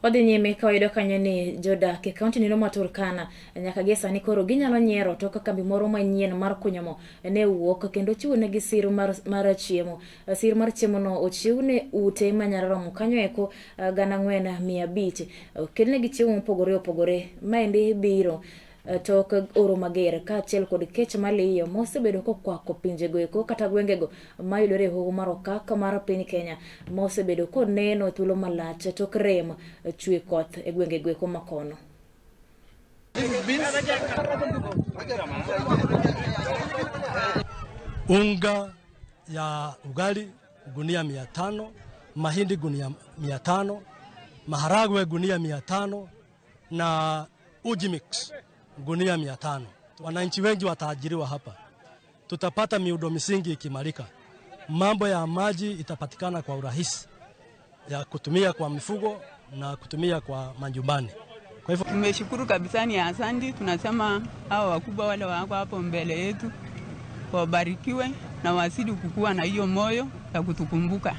Wadhi nyime ka wayudo kanyo ni jodak e kaunti neno ma Turkana nyaka gie sani koro ginyalo nyiero tok kambi moro manyien mar kunyo mo ne wuok kendo chiwo negi sir mar chiemo. Sir mar chiemo no ochiw ne ute manyalo romo kanyo eko 4,500. Okelnegi chiemo mopogore opogore. Maendi biro tok oro mager kaachiel kod kech maliyo mosebedo kokwako pinjego eko kata gwengego mayudore e hoho mar okak mar piny Kenya mosebedo koneno thuolo malach tok rem chwe koth e gwengego eko makono. Unga ya ugali gunia 500, mahindi gunia 500, maharagwe gunia 500 na uji mix gunia 500. Wananchi wengi wataajiriwa hapa. Tutapata miundo misingi ikimarika. Mambo ya maji itapatikana kwa urahisi ya kutumia kwa mifugo na kutumia kwa majumbani. Kwa hivyo tumeshukuru kabisa, ni asante. Tunasema hao wakubwa wale wako hapo mbele yetu wabarikiwe na wazidi kukua na hiyo moyo ya kutukumbuka.